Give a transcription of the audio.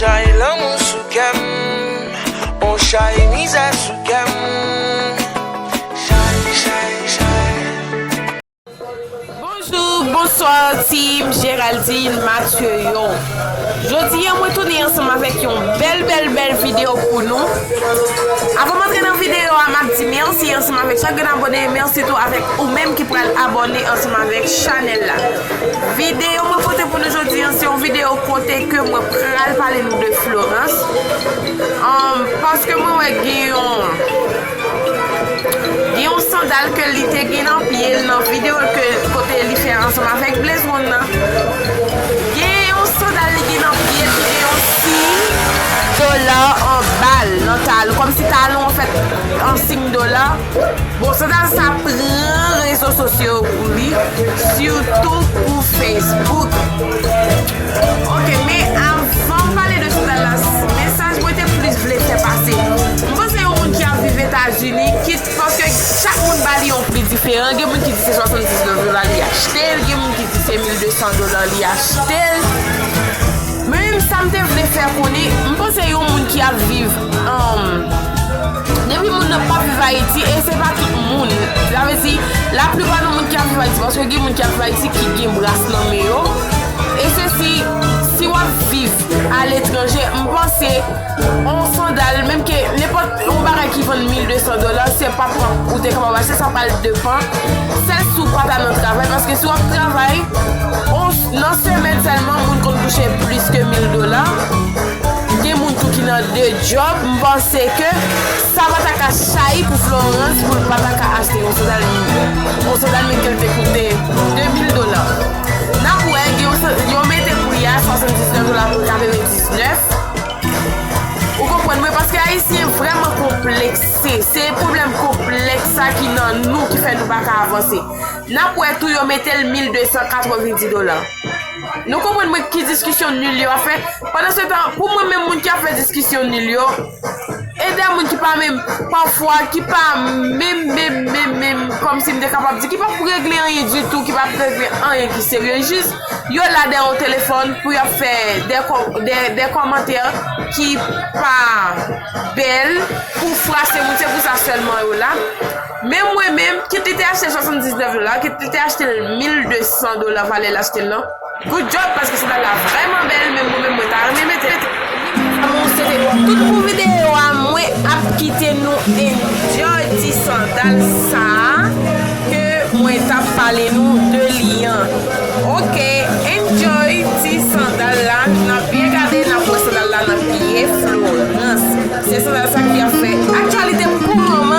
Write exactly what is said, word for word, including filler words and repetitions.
Chay lanmou sou kè m, on chay mizè sou kè m. Chay, chay, chay. Bonjou, bonswa, team Géraldine Mathieu yo. Jodi a, mwen tounen ansanm avèk yon bèl, bèl, bèl videyo pou nou. Avan m antre nan videyo a, m ap di mèsi ansanm avèk chak grenn abòne, mèsi tou avèk ou menm ki pral abòne ansanm avèk chanèl la. Videyo mwen pote pou nou jodi a, se yon videyo kote ke mwen pral pale nou de Florence. Um, paske mwen wè gen yon, gen yon sandal ke li te gen nan pye l nan videyo ke kote li fè ansanm avèk Blaze One nan. Gen yon sandal li gen nan pye l ki gen yon siy dola anba l nan talon, kòmsi talon an fèt an siy dola. Bon, sandal sa pran rezo sosyo pou li, sitou pou Facebook. Ok, men avan m pale de sandal la, mesaj mwen te plis vle fè pase. M panse yon moun ki ap viv Etazini, kit paske chak moun ba li yon pri diferan. Gen moun ki di se swasanndiznèf dola li achte l, gen moun ki di se mil de san dola li achte l. Men menm sa m te vle fè konnen, m panse yon moun ki ap viv, um, depi moun nan p ap viv Ayiti, e se pa tout moun. Sa vle di, laplipa nan moun ki ap viv Ayiti, paske gen moun ki ap viv Ayiti ki gen bras nan men yo. E se si, si w ap viv aletranje, m panse, yon sandal, menm ke nenpòt yon bagay ki vann mil de san dola, se pa pwòp ou te kapab achte, sa pral depann. Sèl si w pa ta nan travay, paske si w ap travay, on, nan semèn sèlman, moun konn touche plis ke mil dola. Gen moun tou ki nan de djòb, m panse ke sa pa ta ka chay pou Florence pou l pa ta ka achte yon sandal, yon sandal men ke l te koute de mil dola. N ap wè, gen yon sa-, yo mete pri a swasanndiznèf dola pou katrevendiznèf. Ou konprann mwen, paske Ayisyen vrèman konplekse. Se pwoblèm konplèks sa ki nan nou ki fè nou pa ka avanse. N ap wè tou yo mete l mil de san katrevendi dola. Nou konprann mwen ki diskisyon nil yo ap fè. Pandan se tan, pou mwen menm moun ki ap fè diskisyon nil yo, e de moun ki pa menm, pafwa, ki pa menm, menm, menm, menm, kòmsi m te kapab di, ki p ap regle anyen ditou, ki p ap regle anyen ki serye. Jis, yo la dèyè yon telefòn pou y ap fè de kò-, de, de kòmantè ki pa bèl pou fwase moun. Se pou sa sèlman yo la. Men mwen menm, kit li te achte swasanndiznèf dola, kit li te achte l mil de san dola valè l achte l lan. Good job, paske sandal la vrèman bèl, men mwen menm mwen ta renmen mete l. Bon, se te tout pou videyo a, mwen ap kite nou enjoy ti sandal sa a ke mwen t ap pale nou de li an. Ok, enjoy ti sandal la, n ap byen gade, n ap wè sandal la nan pye Florence. Se sandal sa ki ap fè aktyalite pou moman.